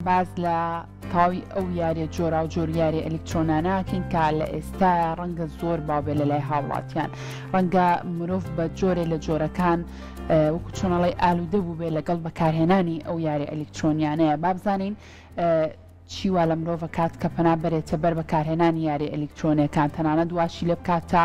باس لە تەواوی ئەو یاریە جۆراوجۆر یاریە ئەلیکترۆنانە ئەکەین کە لە ئێستایا ڕەنگە زۆر باو بێ لە لای هاوڵاتیان ڕەنگە مرۆڤ بە جۆرێ لە جۆرەکان وەکو چۆنەڵی ئالوودە بوو بێ لەگەڵ بەکارهێنانی ئەو یاری ئەلیکترۆنیانەیە بابزانین چی وا لە مرۆڤ کات کە پەنا بەرێتە بەر بەکارهێنانی یاری ئەلیکترۆنیەکان تەنانەت واشی لێ بکات تا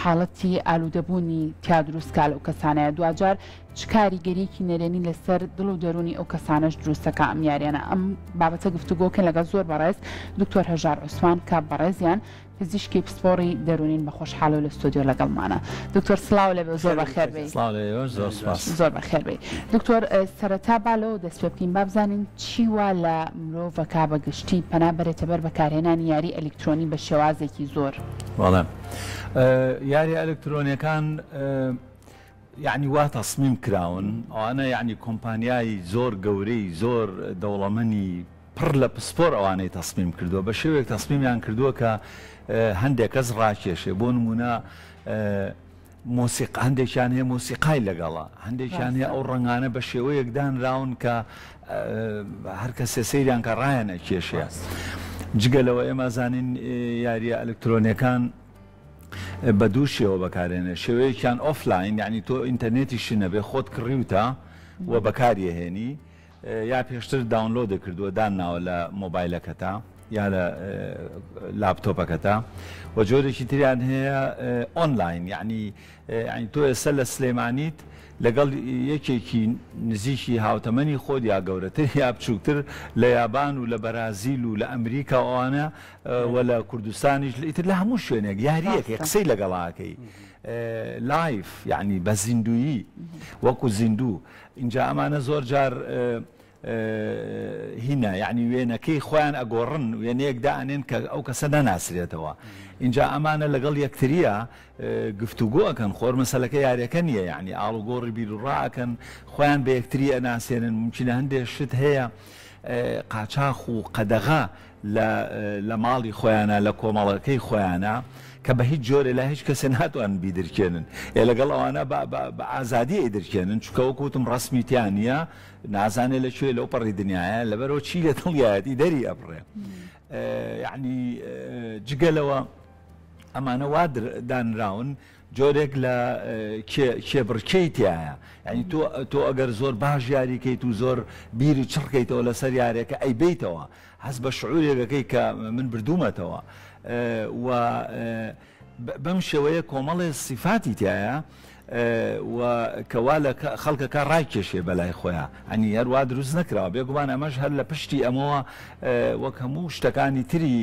حاڵەتی ئالوودەبوونی تیا دروست کا لەو کەسانەیە دواجار چ کاریگەریەکی نەرێنی لەسەر دڵ و دەروونی ئەو کەسانەش دروست دەکا ئەم یاریانە ئەم بابەتە گفتوگۆکەین لەگەڵ زۆر بەڕێز دکتۆر هەژار عوسمان کە بەڕێزیان پزیشکی پسپۆڕی دەروونین بە خۆشحاڵەوە لە ستۆدیۆ لەگەڵمانە دکتۆر سڵاو لێبێ و زۆر بەخێر بێی. سڵاو لە ئێوەش زۆر سوپاس. زۆر بەخێر بێی دکتۆر سەرەتا با لەوە دەست پێ بکەین با بزانین چی وا لە مرۆڤەکا بە گشتی پەنا بەرێتە بەر بەکارهێنانی یاری ئەلیکترۆنی بە شێوازێکی زۆر؟ بەڵێ یاریە ئەلکترۆنیەکان یەعنی وا تەسمیم کراون ئەوانە یەعنی کۆمپانیای زۆر گەورەی زۆر دەوڵەمەنی پڕ لە پسپۆر ئەوانەی تەسمیم کردووە بە شێوەیەک تەسمیمیان کردووە کە هەندێک کەس ڕاکێشێ بۆ نمونە مۆسیق هەندێکیان هەیە مۆسیقای لەگەڵە هەندێکیان هەیە ئەو ڕەنگانە بە شێوەیەک دانراون کە هەر کەسێ سەیریان کە ڕایان ئەکێشێ جگە لەوە ئێمە زانین یاریە ئەلکترۆنیەکان بە دوو شێوە بەکارێنێ شێوەیەکیان offline یعنی تۆ ئینتەرنێتیشی نەبێ خۆت کڕیوتە و بەکاریەهێنی یا پێشتر download ت کردووە دانناوە لە مۆبایلەکەتا یا لە لاپتۆپەکەتا و جۆرێکی تریان هەیە ئۆنلاین یعنی یعنی تۆ ئێستا لە سلێمانیت لەگەڵ یەکێکی نزیکی هاوتەمەنی خۆت یا گەورەتر یا بچووکتر لە یابان و لە بەرازیل و لە ئەمریکا و ئەوانە و لە کوردستانیش ئیتر لە هەموو شوێنێک یاریەکەی قسەی لەگەڵاکەی live یعنی بە زیندویی وەکو زیندوو ئینجا ئەمانە زۆر جار هینا یعنی وێنەکەی خۆیان ئەگۆڕن وێنەیەک دائەنێن کە ئەو کەسە نەناسرێتەوە ئینجا ئەمانە لەگەڵ یەکتریە گفتوگۆ ئەکەن خۆر مەسەلەکە یاریەکە نییە یعنی ئاڵوگۆڕی بیروڕا ئەکەن خۆیان بە یەکتری ئەناسێنن ممکنە هەندێک شت هەیە قاچاخ و قەدەغە لە لە ماڵی خۆیانا لە کۆمەڵەکەی خۆیانا کە بە هیچ جۆرێ لای هیچ کەسێ ناتوانن بیدرکێنن ئێ لەگەڵ ئەوانە بە بە بە ئازادی ئەیدرکێنن چونکە وەکو وتم ڕەسمی تیا نییە نازانێ لە کوێ لەو پەڕی دنیایە لەبەرەوە چی لە دڵیایەتی دەری ئەبڕێ یعنی جگە لەوە ئەمانە وا دانراون جۆرێک لە کێبڕکێی تیایە یعنی تۆ تۆ ئەگەر زۆر باش یاریکەیت و زۆر بیری چڕکەیتەوە لەسەر یارێکە ئەی بیتەوە هەست بە شعورێک ئەکەی کە من بردوومەتەوە و بەم شێوەیە کۆمەڵێ سیفاتی تایە و کەوا لە خەڵکەکە ڕایکێشێ بەلای خۆیان ئەنی هەروا دروست نەکراوە بێگومان ئەمەش هەر لە پشتی ئەمەوە وەک هەموو شتەکانی تری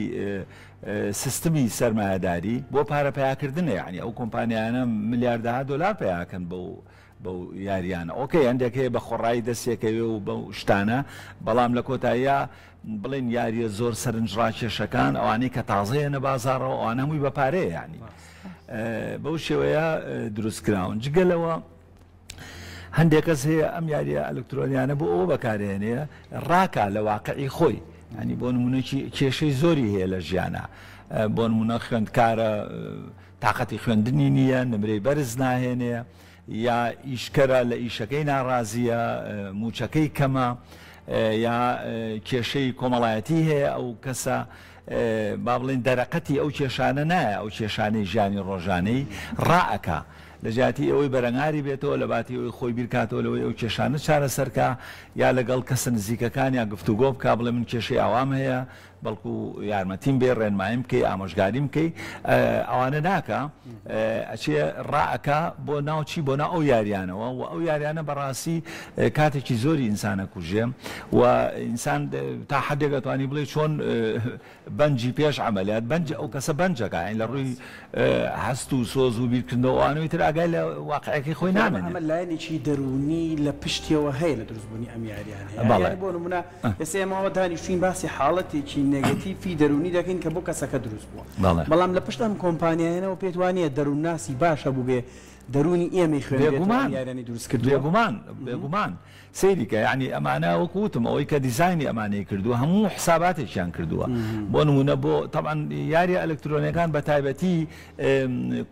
سیستمی سەرمایەداری بۆ پارە پیاکردنە یعنی ئەو کۆمپانیانە ملیاردەها دۆلار پیاکەن بەو بەو یاریانە ئۆکەی هەندێک هەیە بە خۆڕایی دەستێکەوێ و بەو شتانە بەڵام لە کۆتاییا بڵێن یاریە زۆر سەرنجڕاکێشەکان ئەوانەی کە تازەیەنە بازاڕەوە ئەوانە هەمووی بە پارەیە یانی بەو شێوەیە دروست کراون جگە لەوە هەندێک کەس هەیە ئەم یاریە ئەلکترۆنیانە بۆ ئەوە بەکارێنێ ڕاکا لە واقعی خۆی ینی بۆ نمونەکی کێشەی زۆری هەیە لە ژیانە بۆ نمونە خوێندکارە تااقەتی خوێندنی نییە نمرەی بەرز ناهێنێ یا ئیشکەرە لە ئیشەکەی ناڕازییە، مووچەکەی کەمە، یا کێشەی کۆمەڵایەتی هەیە، ئەو کەسە با بڵێین دەرەقەتی ئەو کێشانە نایە، ئەو کێشانەی ژیانی ڕۆژانەی ڕائەکا. لە جیاتی ئەوەی بەرەنگاری بێتەوە، لە باتی ئەوەی خۆی بیرکاتەوە لەوەی ئەو کێشانە چارەسەر کا، یا لەگەڵ کەسە نزیکەکانیا گفتوگۆ بکا بڵێ من کێشەی ئاوام هەیە، بەڵکو یارمەتیم بێ ڕێنماییم بکەی ئامۆژگاریم بکەی ئەوانە ناکا ئەچێ ڕائەکا بۆ ناو چی بۆ ناو ئەو یاریانەوە و ئەو یاریانە بەڕاستی کاتێکی زۆری ئینسانە کوژێ و ئینسان تا حدێک ئەتوانی بڵێ چۆن بەنجی پێش عملیات بەنج ئەو کەسە بەنجەکە یانی لە ڕووی هەست و سۆز و بیرکردنەوە ئەوانەوەی تر ئاگای لە واقعەکەی خۆی نامێنێ. ئەمە لایەنێکی دەروونی لە پشتیەوە هەیە لە دروستبوونی ئەم یاریانە یانی بۆ نمونە ئێستا ئێمە ئەوە دانیشتووین باسی حاڵەتێکی نێگەتیفی دەروونی دەکەین کە بۆ کەسەکە دروست بووە، بەڵام لە پشت ئەم کۆمپانیایانەوە پێت وا نییە دەروونناسی باش هەبووبێ دەروونی ئێمەی خوێندبێتەوە ئەم یاریانەی دروست کردووە؟ بێگومان، بێگومان. سەیری کە یەعنی ئەمانە وەکو وتم ئەوەی کە دیزاینی ئەمانەی کردووە هەموو حساباتێکیان کردووە بۆ نموونە بۆ تەبعەن یاریە ئەلکترۆنیەکان بە تایبەتی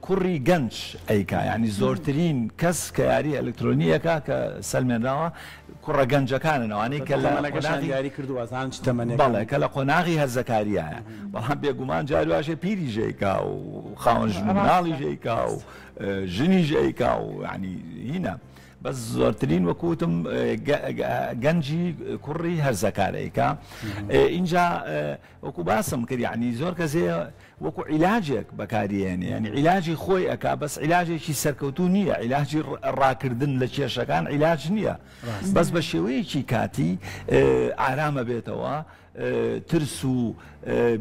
کوڕی گەنج ئەیکا یەعنی زۆرترین کەس کە یاری ئەلکترۆنی ئەکا کە سەلمێنراوە کوڕە گەنجەکانن ئەوانەی کە لە تەمەنەکەشیان قۆناغی دیاری کردووە ئەزانن چ تەمەنێکن. بەڵێ کە لە قۆناغی هەرزەکاریایە بەڵام بێگومان جاری واشە پیریش ئەیکا و خاوەن ژن و ڕاستە مناڵیش ئەیکا و ژنیش ئەیکا و یەعنی هینە بەس زۆرترین وەکو وتم گەنجی کوڕی هەرزەکار ئەیکا ئینجا وەکو باسم کرد یعنی زۆر کەس هەیە وەکو عیلاجێک بەکاریێنێ یعنی عیلاجی خۆی ئەکا بەس عیلاجێکی سەرکەوتوو نییە عیلاجی ڕاکردن لە کێشەکان عیلاج نییە بەس بە شێوەیەکی کاتی ئارامە بێتەوە ترس و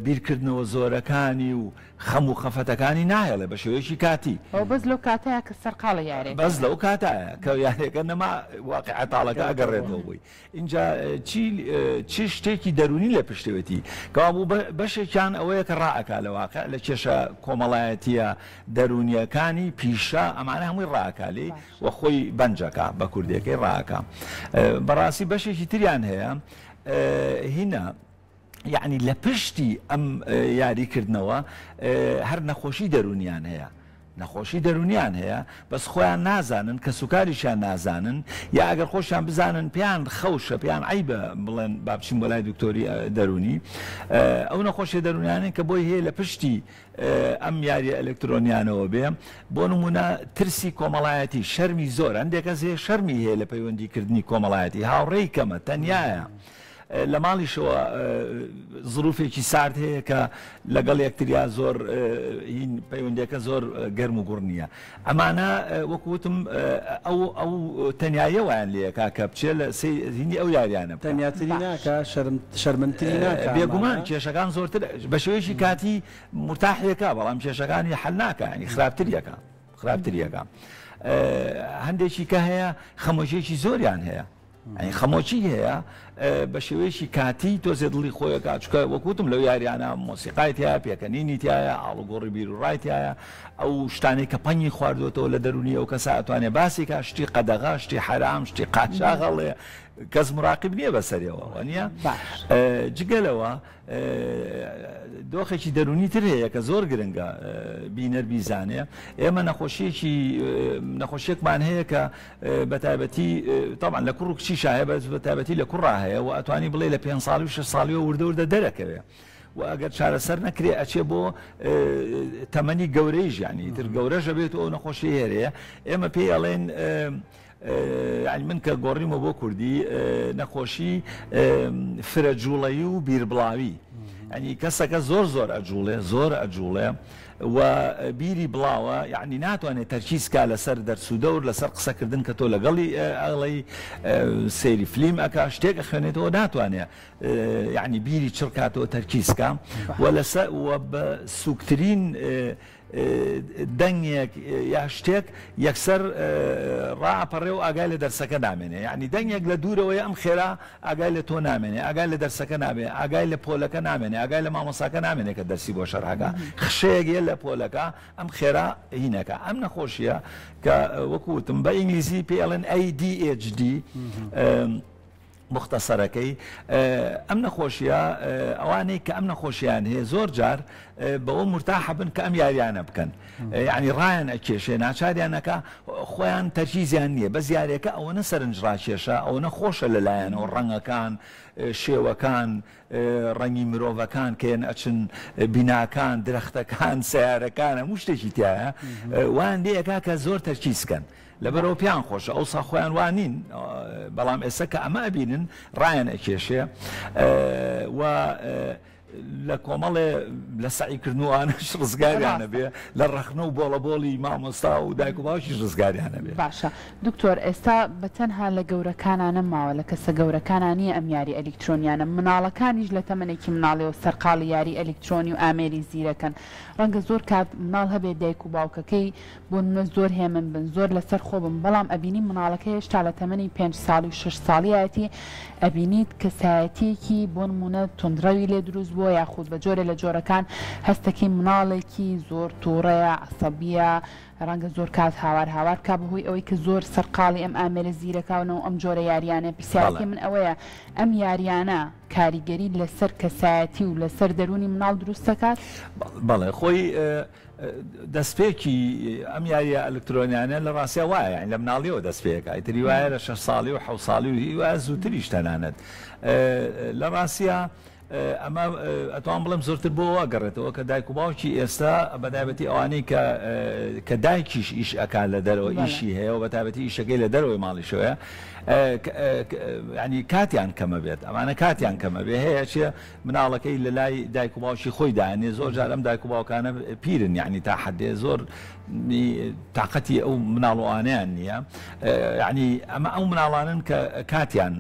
بیرکردنەوە زۆرەکانی و خەم و خەفەتەکانی ناهێڵێ بە شێوەیەکی کاتی. ئەوە بەس لەو کاتەیە کە سەرقاڵی یارێکەیە. بەس لەو کاتایە کە یارێکە نەما واقیعە تاڵەکە ئەگەڕێتەوە بۆی. ئینجا چی چ شتێکی دەروونی لە پشتەوێتی. کەوابوو بەشێکیان ئەوەیە کە ڕائەکا لە واقیع لە کێشە کۆمەڵایەتییە دەروونییەکانی، پیشە، ئەمانە هەمووی ڕائەکا لێی و خۆی بەنج ئەکا بە کوردییەکەی ڕائەکا. بەڕاستی بەشێکی تریان هەیە هینە یەعنی لە پشتی ئەم یاری کردنەوە هەر نەخۆشی دەرونیان هەیە نەخۆشی دەرونیان هەیە بەس خۆیان نازانن کەسوکاریشیان نازانن یا ئەگەر خۆشیان بزانن پێیان خەوشە پێیان عەیبە بڵێن با بچین بۆ لای دکتۆری دەرونی ئەو نەخۆشیە دەرونیانەی کە بۆی هەیە لە پشتی ئەم یاریە ئەلکترۆنیانەوە بێ بۆ نمونە ترسی کۆمەڵایەتی شەرمی زۆر هەندێک کەس هەیە شەرمی هەیە لە پەیوەندی کردنی کۆمەڵایەتی هاوڕێی کەمە تەنیایە لە ماڵیشەوە زروفێکی سارد هەیە کە لەگەڵ یەکتریا زۆر هین پەیوەندیەکە زۆر گەرم و گوڕ نییە ئەمانە وەکو وتم ئەو ئەو تەنیایە وایان لێکا کە بچێ لە هینی ئەو یاریانە بکا. تەنیاتری باش. ناکا شەرم شەرمنتری ناکا بێگومان ئەمانە؟ کێشەکان زۆرتر بە شێوەیەکی کاتی مورتاحیەکا بەڵام کێشەکانی حەل ناکا یانی خراپتریەکا خراپتریەکا هەندێکی کە هەیە خەمۆکیەکی زۆریان هەیە یانی خەمۆکی هەیە بە شێوەیەکی کاتی تۆزێ دڵی خۆیەکا چونکە وەک وتم لەو یاریانە مۆسیقای تایە پێکەنینی تایە ئاڵوگۆڕی بیر و ڕای تایە ئەو شتانەی کە پەنگی خواردوێتەوە لە دەرونی ئەو کەسە ئەتوانێ باسی کا شتی قەدەغە شتی حەرام شتی قاچاغەڵێ کەس مراقب نییە بەسەرەوە وانە جگە لەوە دۆخێکی دەروونی تر هەیە کە زۆر گرنگە بینەر بیزانێ ئێمە نەخۆشیەکی نەخۆشیەکمان هەیە کە بە تایبەتی تاوان لە کوڕ و کچی شایە بەس بە تایبەتی لە کوڕا هەیە و ئەتوانی بڵێ لە پێ ساڵی و شش ساڵیەوە وردە وردە دەرەکەوێ و ئەگەر چارەسەر نەکرێ ئەچێ بۆ تەمەنی گەورەی ژیانی تر گەورەشە بێت و ئەو نەخۆشی هەیە ئێمە پێی ئەڵێن یانی من کە گۆڕیمە بۆ کوردی نەخۆشی فرە جوڵەیی و بیربڵاوی یانی کەسەکە زۆر زۆر ئەجوڵێ زۆر ئەجوڵێ و بیری بڵاوە یعنی ناتوانێت تەرکیز کا لەسەر دەرس و دەور لەسەر قسەکردن کە تۆ لەگەڵی ئەڵێی سەیری فلیم ئەکا شتێک ئەخوێنێتەوە ناتوانێت یعنی بیری چڕکاتەوە تەرکیز کا و لەسەر و بە سوکترین دەنگێک یا شتێک یەکسەر ڕائەپەڕێ و ئاگای لە دەرسەکە نامێنێ یانی دەنگێک لە دوورەوەیە ئەم خێرا ئاگای لە تۆ نامێنێ ئاگای لە دەرسەکە نابێ ئاگای لە پۆلەکە نامێنێ ئاگای لە مامۆساکە نامێنێ کە دەرسی بۆ شەرحەکە خشەیەک یە لە پۆلەکە ئەم خێرا هینەکە ئەم نەخۆشیە کە وەکو وتم بە ئینگلیزی پێی ئەڵێن ADHD موختەسەرەکەی، ئەم نەخۆشیە ئەوانەی کە ئەم نەخۆشیان هەیە زۆر جار بەوە مورتاحە بن کە ئەم یاریانە بکەن یعنی ڕایان ئەکێشێ ناچاریان ئەکا خۆیان تەرکیزیان نییە بەس یاریەکە ئەوەنە سەرنج ڕاکێشە ئەوەنە خۆشە لەلایەنەوە ڕەنگەکان شێوەکان ڕەنگی مرۆڤەکان کە یەن ئەچن بیناکان درەختەکان سەیارەکان هەموو شتێکی تایە وان لێ ئەکا کە زۆر تەرکیز کەن لەبەرئەوە پێیان خۆشە ئەوسا خۆیان وا نین بەڵام ئێستا کە ئەمە ئەبینن ڕایان ئەکێشێ و لە کۆمەڵێ لە سەعیکردن و ئانەش ڕزگاریان ئەبێ لە ڕەخنە و بۆڵەبۆڵی مامۆستا و دایک و باوکیش ڕزگاریان ئەبێ. باشە دکتۆر ئێستا بە تەنها لە گەورەکانا نەماوە لە کەسە گەورەکانا نیە ئەم یاری ئەلیکترۆنیانە مناڵەکانیش لە تەمەنێکی مناڵیەوە سەرقاڵی یاری ئەلیکترۆنی و ئامێری زیرەکەن ڕەنگە زۆر کات مناڵ هەبێ دایک و باوکەکەی بۆ نمونە زۆر هێمن بن زۆر لەسەر خۆ بن بەڵام ئەبینی مناڵەکە هێشتا لە تەمەنی پێنج ساڵی و شەش ساڵیایەتی ئەبینیت کەسایەتیەکی بۆ نمونە توندڕەوی لێ دروست بووە. بووە یاخود بە جۆرێ لە جۆرەکان هەستەکەی مناڵێکی زۆر توڕەیە عەسەبیە ڕەنگە زۆر کات هاوار هاوار بکا بەهۆی ئەوەی کە زۆر سەرقاڵی ئەم ئامێرە زیرەکانە و ئەم جۆرە یاریانەیە پرسیارەکەی من ئەوەیە ئەم یاریانە کاریگەری لەسەر کەسایەتی و لەسەر دەروونی مناڵ دروست دەکات؟ بەڵێ خۆی دەستپێکی ئەم یاریە ئەلکترۆنیانە لە ڕاستیا وایە یانی لە مناڵیەوە دەست پێکا ئیتر وایە لە شەش ساڵی و حەوت ساڵی و هی وایە زووتریش تەنانەت لە ڕاستیا ئەمە ئەتوان بڵێم زۆرتر بۆ ئەوە گەڕێتەوە کە دایک و باوکی ئێستا بە تایبەتی ئەوانەی کە کە دایکیش ئیش ئەکات لە دەرەوە ئیشی هەیە و بە تایبەتی ئیشەکەی لە دەرەوەی ماڵیشەوەیە ینی کاتیان کەمە بێت ئەمانە کاتیان کەمە بێ هەیە چێ مناڵەکەی لە لای دایک و باوکی خۆی دانێ زۆر جار ئەم دایک و باوکانە پیرن یعنی تا حدێ زۆر تاقەتی ئەو مناڵوانیان نییە یعنی ئەمە ئەو مناڵانن کە کاتیان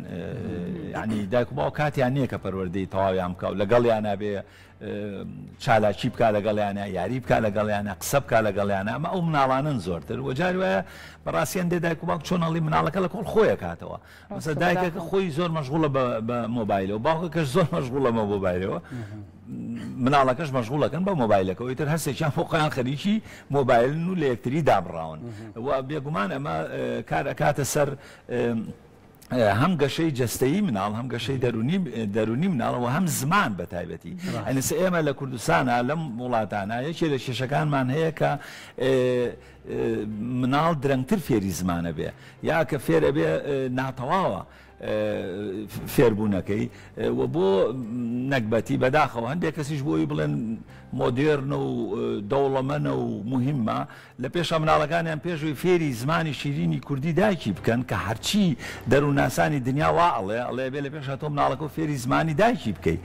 یعنی دایک و باوک کاتیان نییە کە پەروەردەی تەواویان بکە و لەگەڵیانە بێ چالاکی بکە لەگەڵیانە یاری بکە لەگەڵیانە قسە بکە لەگەڵیانە ئەمە ئەو مناڵانن زۆرتر وەجار وایە بەڕاستی هەندێ دایک و باوک چۆن ئەڵی مناڵەکە لە کۆڵ خۆی کاتەوە مەسە دایکەکە خۆی زۆر مەشغوڵە بە مۆبایلەوە باوکەکەش زۆر مەشغوڵە بە مۆبایلەوە مناڵەکەش مەشغوڵەکەن بە مۆبایلەکەەوە ئیتر هەرسێکیان بۆ خۆیان خەریکی مۆبایلن و لە یەکتری دابڕاون و بێگومان ئەمە کار ئەکاتە سەر هەم گەشەی جەستەیی مناڵ هەم گەشەی دەرونی دەرونی مناڵەوە هەم زمان بە تایبەتی ئەنسە ئێمە لە کوردستانە لەم وڵاتانە یەکێ لە کێشەکانمان هەیە کە مناڵ درەنگتر فێری زمانە بێ یا کە فێر ئەبێ ناتەواوە فێربوونەکەی و بۆ نەگبەتی بەداخەوە هەندێک کەسیش بۆی بڵێن مۆدێرنە و دەوڵەمەنە و مهمە لە پێشە مناڵەکانیان پێشوی فێری زمانی شیرینی کوردی دایکی بکەن کە هەرچی دەروونناسانی دنیا وا ئەڵێ ئەڵێ بێ لە پێشە تۆ مناڵەکە فێری زمانی دایکی بکەیت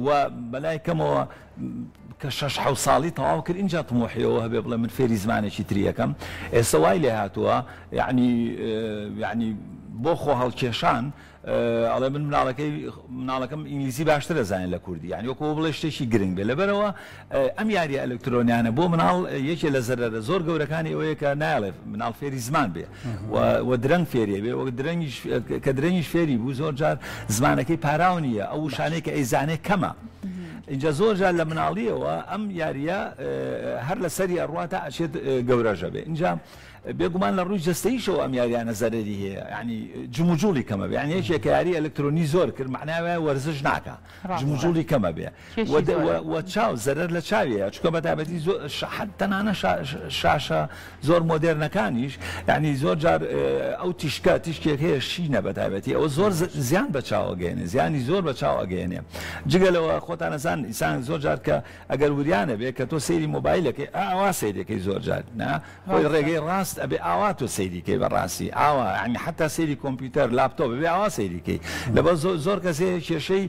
و بەلای کەمەوە کە شەش حەوت ساڵی تەواو کرد ئینجا تموحی ئەوە هەبێ بڵێ من فێری زمانێکی تری ئەکەم ئێستا وای لێ هاتووە یعنی یعنی بۆ خۆ هەڵکێشان ئەڵێ من مناڵەکەی مناڵەکەم ئینگلیزی باشتر ئەزانێت لە کوردی یعنی وەکو بڵێ شتێکی گرنگ بێ لەبەرەوە ئەم یاریە ئەلکترۆنیانە بۆ مناڵ یەکێ لە زەرەرە زۆر گەورەکانی ئەوەیە کە نایڵێ مناڵ فێری زمان بێ و درەنگ فێری بێ وەک درەنگیش کە درەنگیش فێری بوو زۆر جار زمانەکەی پاراو نییە ئەو وشانەی کە ئەیزانێ کەمە ئینجا زۆر جار لە مناڵیەوە ئەم یاریە هەر لەسەری ئەڕوا تا ئەچێت گەورەژە بێ ئینجا بێگومان لە ڕووی جەستەیشەوە ئەم یاریانە زەرەری هەیە یعنی جموجوڵی کەمە بێ یعنی یەکێک کە یاری ئەلکترۆنی زۆر کرد معنای وایە وەرزش ناکا جموجوڵی کەمە بێ و چاو زەرەر لە چاوی هەیە چونکە بە تایبەتی زۆر تەنانە شاشە زۆر مۆدێرنەکانیش یعنی زۆر جار ئەو تیشکە تیشکێک هەیە شینە بە تایبەتی ئەوە زۆر زیان بە چاو ئەگەیەنێ زیانی زۆر بە چاو ئەگەیەنێ جگە لەوە خۆتان ئەزان ئینسان زۆر جار کە ئەگەر وریانە بێ کە تۆ سەیری مۆبایلەکەی ئاوا سەیرەکەی زۆر جار نا خۆی ڕێگەی ڕاست ئەبێ ئاوا تۆ سەیری کەی بەڕاستی ئاوا یعنی حتا سەیری کۆمپیوتەر لاپتۆپ ئەبێ ئاوا سەیری کەی لەبەر زۆر کەس هەیە کێشەی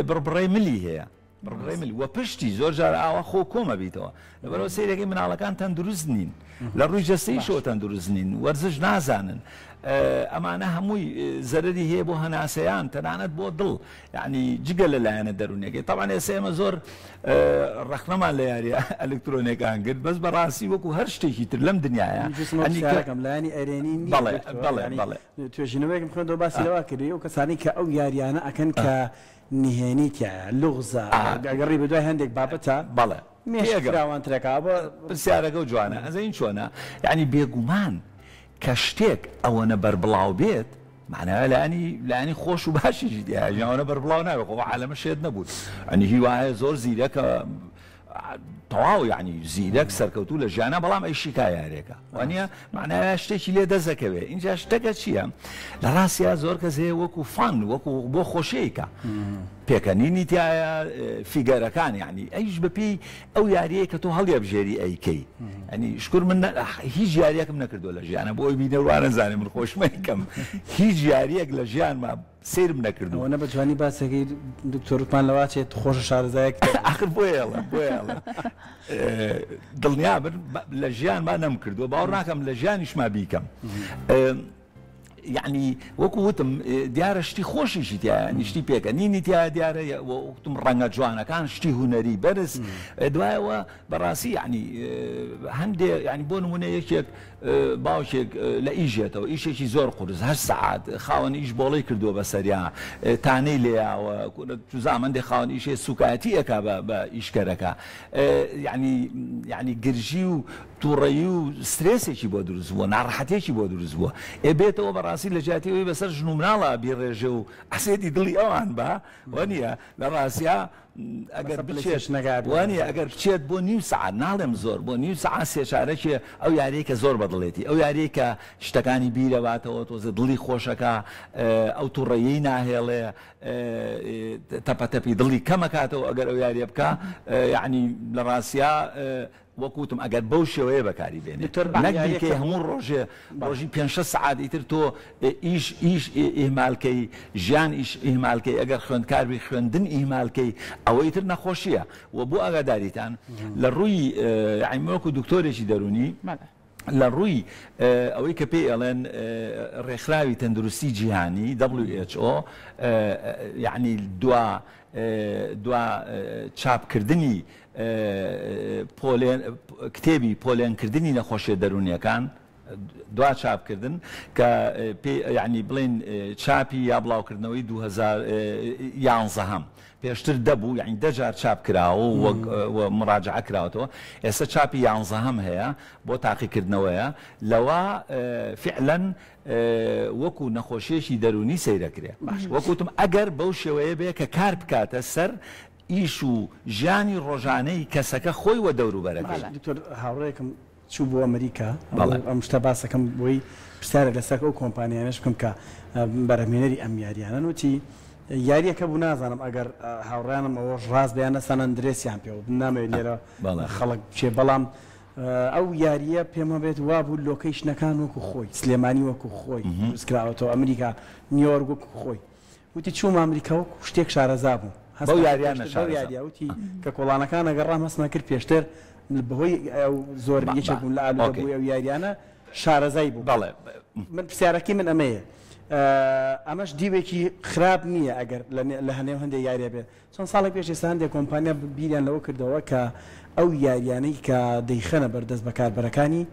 بڕبڕەی ملی هەیە بڕبڕەی مل و پشتی زۆر جار ئاوا خۆ کۆمە بیتەوە لەبەرەوە سەیرەکەی مناڵەکان تەندروست نین لە ڕووی جەستەیشەوە تەندروست نین وەرزش نازانن ئەمانە هەمووی زەرەری هەیە بۆ هەناسەیان تەنانەت بۆ دڵ یەعنی جگە لە لایەنە دەروونیەکەی تەبعەن ئێستا ئێمە زۆر ڕەخنەمان لە یاریە ئەلکترۆنیەکان گرت بەس بەڕاستی وەکو هەر شتێکی تر لەم دنیایە پرسیارەکەم لایەنی ئەرێنی نییە بەڵێ بەڵێ بەڵێ توێژینەوەیەکم خوێندەوە باسی لەوە کردی ئەو کەسانەی کە ئەو یاریانە ئەکەن کە نهێنی تیایە لوغزە ئەگەڕی بەدوای هەندێک بابەتە بەڵێ مێشک فراوانترەکە پرسیارەکە جوانە ئەزانین چۆنە یعنی بێگومان کە شتێک ئەوەنە بەربڵاو بێت مەعناوە لایەنی لایەنی خۆش و باشیشی تیایە ژیان ئەوەنە بەربڵاو نابێ خۆ عالەمە شێت نەبوون ئەنی هی وایە زۆر زیرەکە تەواو یعنی زیرەک سەرکەوتوو لە ژیانە بەڵام ئەی شیکا یارێکە وانە معناوە شتێکی لێ دەزەکەوێ اینجا شتەکە چییە لە ڕاستیا زۆر کەس هەیە وەکو فان وەکو بۆ خۆشیکە پێکەنینی تایە فیگەرەکان یعنی ئەیش بەپێی ئەو یاریەی کە تۆ هەڵیەبژێری ئەیکەی ئەنی شکر من هیچ یاریەکم نەکردووە لە ژیانە بۆی بینەر وانەزانێ من خۆشمەکەم هیچ یاریەک لە ژیانما سەیرم نەکردووە. ئەوەنە بە جوانی باسەکەی دکتۆر وتمان لەوە چێت خۆشە شارەزایەک ئاخر بۆیە ئەڵێم بۆیە ئەڵێم دڵنیا بن لە ژیانما نەمکردووە باوەڕ ناکەم لە ژیانیشما بیکەم. یەعنی وەکو وتم دیارە شتی خۆشیشی تیایە یانی شتی پێکەنینی تیایە دیارە وەکوتم ڕەنگە جوانەکان شتی هونەری بەرز دوایەوە بەڕاستی یەعنی هەندێ یەعنی بۆ نمونە یەکێک باوکێک لە ئیشێتەوە ئیشێکی زۆر قورس هەشت سەعات خاوەن ئیش بۆڵەی کردووە بەسەریا تانەی لێیاوە کورە چوزام هەندێ خاوەن ئیشێ سوکایەتی ئەکا بە ئیشکەرەکە یەعنی یەعنی گرژی و توڕەیی و سترێسێکی بۆ دروست بووە، ناڕەحەتیەکی بۆ دروست بووە، ئێ بێتەوە بەڕاستی لە جیاتی ئەوەی بەسەر ژن و مناڵا بیڕێژێ و عەسێتی دڵی ئەوان با، وانیە؟ لە ڕاستیا ئەگەر بچێت، وانیە؟ ئەگەر بچێت بۆ نیو سەعات، ناڵێم زۆر، بۆ نیو سەعات سێ چارەکێ ئەو یاریەی کە زۆر بەدڵێتی، ئەو یاریەی کە شتەکانی بیرەباتەوە، تۆزێ دڵی خۆشەکا، ئەو توڕەییەی ناهێڵێ، تەپەتەپی دڵی کەمەکاتەوە ئەگەر ئەو یاریە بکا، یەعنی لە ڕاستیا وەک وتم ئەگەر بەو شێوەیە بەکاری بێنێ دکتۆر نەک یاریەکە بیکەی هەموو ڕۆژێ ڕۆژی پێنج شەش سەعات ئیتر تۆ ئیش ئیش ئیهمال کەی ژیان ئیش ئیهمال کەی ئەگەر خوێندکار بی خوێندن ئیهمال کەی ئەوە ئیتر نەخۆشیە وە بۆ ئاگاداریتان لە ڕووی یانی من وەکو دکتۆرێکی دەروونی لە ڕووی ئەوەی کە پێی ئەڵێن ڕێکخراوی تەندروستی جیهانی WHO یانی دوا دوا چاپکردنی پۆلێن کتێبی پۆلێنکردنی نەخۆشیە دەروونیەکان دوا چاپکردن کە پێی یانی بڵێن چاپی یا بڵاوکردنەوەی 2011 هەم پێشتر دەبوو یانی دە جار چاپ کراوە و مڕاجعە کراوەتەوە ئێستا چاپی یانزەهەم هەیە بۆ تاقیکردنەوەیە لەوە فعلەن وەکو نەخۆشیەکی دەروونی سەیرەکرێ وەکو وتم ئەگەر بەو شێوەیە بێ کە کار بکاتە سەر ئیش و ژیانی ڕۆژانەی کەسەکە خۆی وە دەوروبەرەکەی. دکتۆر هاوڕێیەکم چوو بۆ ئەمریکا ئەم شتە باسەکەم بۆی پرسیارێک لەسەر ئەو کۆمپانیانەش بکەم کە بەرهەمهێنەری ئەم یاریانەن وتی یاریەکە بوو نازانم ئەگەر هاوڕیانم ئەوەش ڕاست بێ یان نە سان ئەندرێسیان پێوە نامەوێت لێرە خەڵک بچێ بەڵام ئەو یاریە پێم هەبێت وابوو لۆکەیشنەکان وەکو خۆی سلێمانی وەکو خۆی دروستکراوەتەوە ئەمریکا نیویۆرک وەکو خۆی وتی چوومە ئەمریکا وەکو شتێک شارەزا بووم. بەو هەستم کرد یاریانە پێشتر بەو شارەزا یاریە وتی کە کۆڵانەکان ئەگەڕام هەستم کرد پێشتر بەهۆی ئەو زۆر با یەکێک با بووم لە ئالوودە ئۆکەی بووی ئەو یاریانە شارەزای بووم. بەڵێ. من پرسیارەکەی من ئەمەیە ئەمەش دیوێکی خراپ نییە ئەگەر لە لە هەنێو هەندێک یاریە بێت چەند ساڵێک پێش ئێستا هەندێک کۆمپانیا بیریان لەوە کردەوە کە ئەو یاریانەی کە دەیخەنە بەردەست بەکاربەرەکانی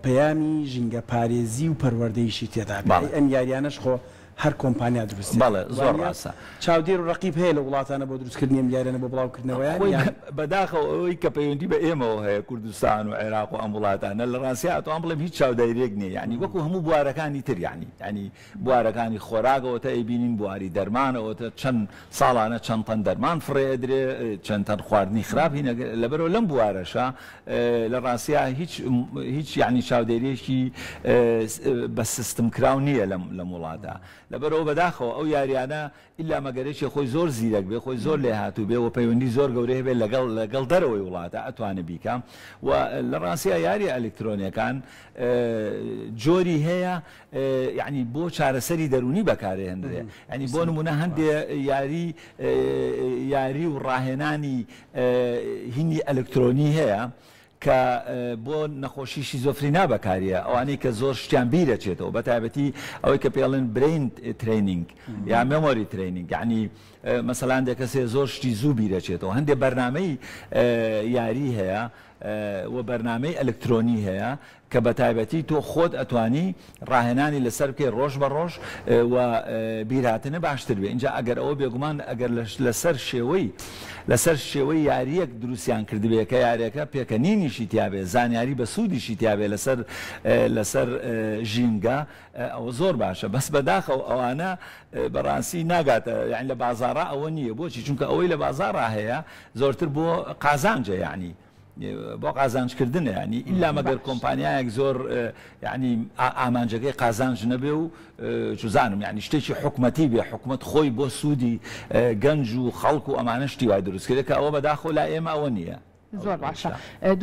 پەیامی ژینگەپارێزی و پەروەردەیشی تێدا بێ. بەڵێ. ئەی ئەم یاریانەش خۆ هەر کۆمپانیا دروستی بەڵێ ئەکات زۆر وانیە؟ ڕاستە. چاودێر و ڕەقیب هەیە لە وڵاتانە بۆ دروستکردنی ئەم یاریانە بۆ بڵاوکردنەوەیان خۆی یان؟ بەداخەوە ئەوەی کە پەیوەندی بە ئێمەوە هەیە کوردستان و عێراق و ئەم وڵاتانە لە ڕاستیا ئەتوانم بڵێم هیچ چاودایریەک نیە یانی وەکو هەموو بوارەکانی تر یانی یانی بوارەکانی خۆراک ئەوەتە ئەیبینین، بواری دەرمان ئەوەتە چەند ساڵانە چەند تەن دەرمان فڕێ ئەدرێ، چەند تەن خواردنی خراپ هینە، لەبەرئەوە لەم بوارەشا لە ڕاستیا هیچ هیچ یانی چاودێریەکی بە سیستم کراو نییە لەم لەم وڵاتە، لەبەرئەوە بەداخەوە ئەو یاریانە ئیلا مەگەر یەکێ خۆی زۆر زیرەک بێ، خۆی زۆر لێهاتوو بێ و پەیوەندی زۆر گەورەی هەبێ لەگەڵ لەگەڵ دەرەوەی وڵاتە ئەتوانێ بیکا و لە ڕاستیا یاریە ئەلکترۆنیەکان جۆری هەیە یەعنی بۆ چارەسەری دەروونی بەکارئەهێنرێ یەعنی بۆ نموونە هەندێ یاری یاری و ڕاهێنانی هینی ئەلکترۆنی هەیە کە بۆ نەخۆشی شیزۆفرینا بەکاریە ئەوانەی کە زۆر شتیان بیرەچێتەوە بە تایبەتی ئەوەی کە پێڵێن brain training یا memory training یەعنی مەسەلەن هەندێک کەسێ زۆر شتی زوو بیرەچێتەوە هەندێک بەرنامەی یاری هەیە و بەرنامەی ئەلکترۆنی هەیە کە بە تایبەتی تۆ خۆت ئەتوانی ڕاهێنانی لەسەر بکەی ڕۆژ بە ڕۆژ و بیرهاتنە باشتر بێ ئینجا ئەگەر ئەوە بێگومان ئەگەر لەسەر شێوەی لەسەر شێوەی یاریەک دروستیان کردبێ کە یاریەکە پێکەنینیشی تیابێ زانیاری بەسوودیشی تیابێ لەسەر لەسەر ژینگە ئەوە زۆر باشە بەس بەداخەوە ئەوانە بەڕاستی ناگاتە یانی لە بازاڕا ئەوە نییە بۆچی چونکە ئەوەی لە بازاڕا هەیە زۆرتر بۆ قازانجە یانی بۆ قازانج کردنە یانی ئیلا مەگەر کۆمپانیایەک زۆر یانی ئامانجەکەی قازانج نەبێ و چزانم یانی شتێکی حکومەتی بێ حکومەت خۆی بۆ سوودی گەنج و خەڵک و ئەمانە شتی وای دروست کرد کە ئەوە بەداخەوە لای ئێمە ئەوە نییە. زۆر باشە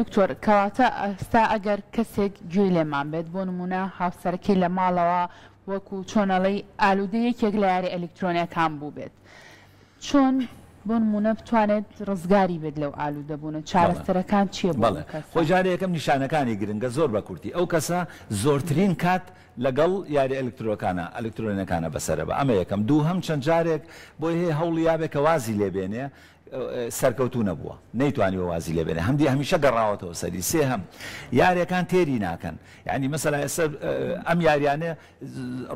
دکتۆر کەواتە ئێستا ئەگەر کەسێک گوێی لێمان بێت بۆ نمونە هاوسەرەکەی لە ماڵەوە وەکو چۆن ئەڵێی ئالودەی یەکێک لە یاری ئەلیکترۆنیەکان بووبێت چۆن بۆ نموونە بتوانێت ڕزگاری بێت لەو ئالوودەبوونە، چارەسەرەکان چییە بۆ بەڵێ ئەم کەسە؟ خۆی جارێ یەکەم نیشانەکانی گرنگە زۆر بە کورتی ئەو کەسە زۆرترین کات لەگەڵ یاری ئەلکترۆکانە ئەلکترۆنەکانە بەسەرە بە ئەمە یەکەم دووهەم چەند جارێک بۆی هەیە هەوڵی یابێ کە وازی لێ بێنێ سەرکەوتوو نەبووە نەیتوانیوە وازی لێ بێنێ هەمدی هەمیشە گەڕاوەتەوە سەری سێهەم یاریەکان تێری ناکەن یانی مەسەلا ئێستا ئەم یاریانە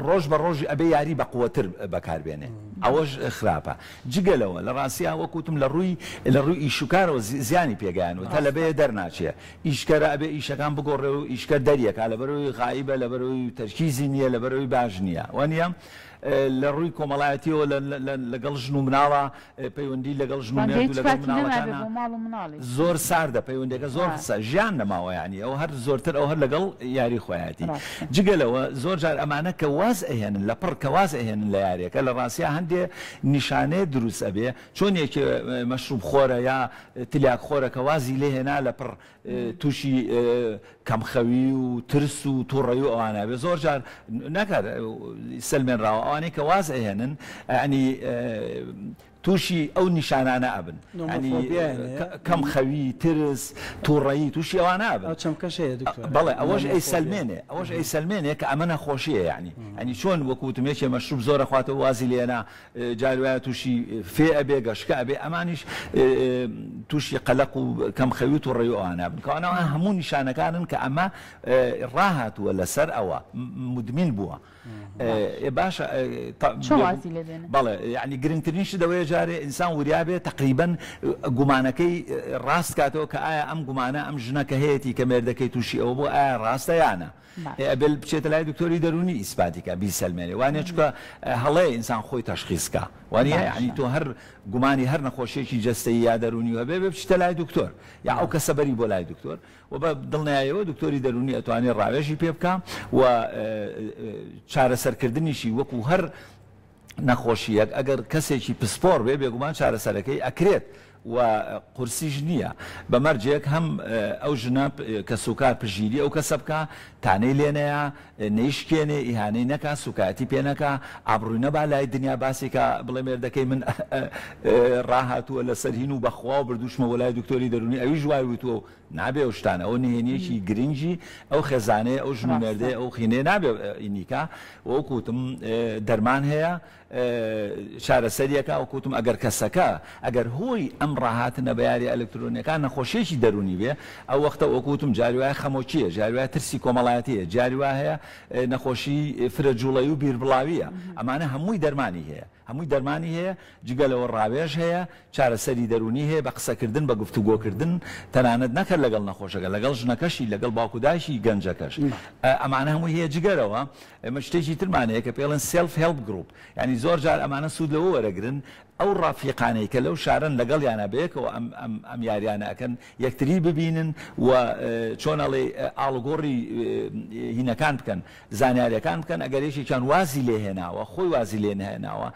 ڕۆژ بە ڕۆژ ئەبێ یاری بە قوەتر بەکار بێنێ ئەوەش خراپە جگە لەوە لە ڕاستیا وەک وتم لە ڕووی لە ڕووی ئیشوکارەوە زیانی پێگەیانوە تەلەبەیە دەرناچێ ئیشکەرە ئەبێ ئیشەکان بگۆڕێ و ئیشکەر دەریەکا لەبەرئەوەی غائیبە لەبەرئەوەی تەرکیزی نییە لەبەرئەوەی باش نییە وانیە لە ڕووی کۆمەڵایەتیەوە لەگەڵ ژن و مناڵا پەیوەندی لەگەڵ ژن و ڕەنگە مێرد و هیچ لەگەڵ کاتی نەمابێ مناڵەکانا بۆ ماڵ و مناڵیش. زۆر ساردە پەیوەندیەکە زۆر ڕاستە. ژیان نەماوە یانی ئەو هەر زۆرتر ئەو هەر لەگەڵ یاری خۆیەتی ڕاستە. جگە لەوە زۆر جار ئەمانە کە واز ئەهێنن لە پڕ کە واز ئەهێنن لە یاریەکە لە ڕاستیا هەندێ نیشانەیە دروست ئەبێ چۆن یەکێ مەشروب خۆرە یا تلیاک خۆرە کە وازی لێ هێنا لە پڕ توشی کەم خەوی و ترس و توڕەیی و ئەوانە ئەبێ زۆر جار نەک هەر سەلمێنراوە ئەوانەی کە واز ئەهێنن یانی توشی ئەو نیشانانە ئەبن یانی نۆمۆفۆبیایان هەیە؟ کەم خەوی ترس توڕەیی توشی ئەوانە ئەبن ئەو چەمکەش هەیە دکتۆر بەڵێ ئەوەش نۆمۆفۆبیا. ئەیسەلمێنێ ئەوەش ئەیسەلمێنێ کە ئەمە نەخۆشیە یانی یانی چۆن وەکو وتم یەکێ مەشروب زۆر ئەخواتەوە وازی لێنا جار وایە تووشی فێ ئەبێ گەشکە ئەبێ ئەمانیش تووشی قەلەق و کەم خەوی و توڕەیی و ئەوانە بن کەوانە ئەوان هەموو نیشانەکانن کە ئەمە ڕاهاتووە لەسەر ئەوە مدمین بووە باشە چۆن وازی لێ بێنن؟ بەڵێ یعنی گرنگترین شت ئەوەیە جارێ ئینسان وریا بێ تقریبا گومانەکەی ڕاست کاتەوە کە ئایا ئەم گومانە ئەم ژنە کە هەیەتی کە مێردەکەی تووشی ئەوە بوو ئایا ڕاستە یانە ئێ ئەبێ بچێتە لای دکتۆری دەروونی ئیسپاتی کا بیسەلمێنێ وانیە چونکە هەڵەیە ئینسان خۆی تەشخیس کا وانیە یانی تۆ هەر گومانی هەر نەخۆشیەکی جەستەیی یا دەروونی هەبێ بێ بچیتە لای دکتۆر یا ئەو کەسە بەری بۆ لای دکتۆر و بە دڵنیایەوە دکتۆری دەروونی ئەتوانێ ڕاوێژی پێ بکا و چارەسەرکردنیشی وەکو هەر نەخۆشییەک ئەگەر کەسێکی پسپۆڕ بێ بێگومان چارەسەرەکەی ئەکرێت و قورسیش نییە بە مەرجێک هەم ئەو ژنە کەسوکار پشتگیری ئەو کەسە بکا تانەی لێ نەیا نەیشکێنێ ئیهانەی نەکا سوکایەتی پێ نەکا ئابڕووی نەبا لای دنیا باسی کا بڵێ مێردەکەی من ڕاهاتووە لەسەر هین و بەخوا و بردووشمە بۆ لای دکتۆری دەروونی ئەویش وای وتووە و نابێ ئەو شتانە ئەوە نهێنیەکی گرنگی ئەو خێزانەیە ئەو ژن و مێردەیە ئەو خینەیە نابێ ئینیکا وەکو وتم دەرمان هەیە چارەسەریەکە وەکو وتم ئەگەر کەسەکە ئەگەر هۆی ئەم ڕاهاتنە بە یاریە ئەلکترۆنیەکان نەخۆشیەکی دەرونی بێ ئەو وەختە وەکو وتم جاری وایە خەمۆکیە جاری وایە ترسی کۆمەڵایەتیە جاری وا هەیە نەخۆشی فرە جوڵەیی و بیربڵاویە ئەمانە هەمووی دەرمانی هەیە هەمووی دەرمانی هەیە، جگە لەوە ڕاوێژ هەیە، چارەسەری دەروونی هەیە بە قسەکردن، بە گفتوگۆکردن، تەنانەت نەک هەر لەگەڵ نەخۆشەکە، لەگەڵ ژنەکەشی، لەگەڵ باوک و دایکی گەنجەکەش. ئەمانە هەمووی هەیە. جگە لەوە ئێمە شتێکی ترمان هەیە کە پێڵێن self help group، یانی زۆر جار ئەمانە سوود لەوە وەرەگرن ئەو ڕەفیقانەی کە لەو شارەن لەگەڵیانا بەیەکەوە ئەم ئەم ئەم یاریانە ئەکەن یەکتری ببینن و چۆن ئەڵێی ئاڵوگۆڕی هینەکان بکەن زانیاریەکان بکەن ئەگەر یەکێکیان وازی لێ هێناوە خۆی وازی لێ نەهێناوە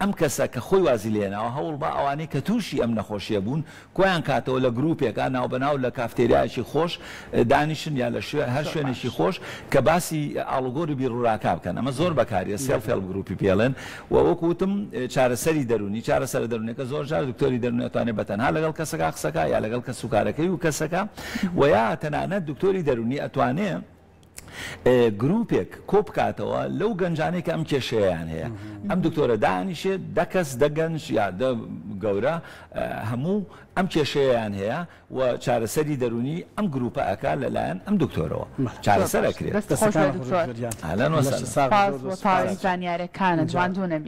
ئەم کەسە کە خۆی وازی لێ هێناوە هەوڵ با ئەوانەی کە تووشی ئەم نەخۆشیە بوون کۆیان کاتەوە لە گروپێکا ناوبەناو لە کافتێریایەکی خۆش دانیشن یا لە هەر شوێنێکی خۆش کە باسی ئاڵوگۆری بیروراکا بکەن ئەمە زۆر بەکاریە self help group ی پێڵێن و وەکو وتم چارەسەری دەروونی چارەسەرە دەروونیەکە زۆر جار دکتۆری دەروونی ئەتوانێت بە تەنها لەگەڵ کەسەکە قسەکا یا لەگەڵ کەسوکارەکەی و کەسەکە و یا تەنانەت دکتۆری دەروونی ئەتوانێ گروپێک کۆبکاتەوە لەو گەنجانەی کە ئەم کێشەیەیان هەیە ئەم دکتۆرە دانیشێت دە کەس دە گەنج یا دە گەورە هەموو ئەم کێشەیەیان هەیە و چارەسەری دەروونی ئەم گروپە ئەکا لەلایەن ئەم دکتۆرەوە چارەسەر ئەکرێت. دەست خۆش بێت دکتۆر. اهلا وسهلا. سوپاس بۆ تەواوی زانیاریەکانت ماندوو نەبی.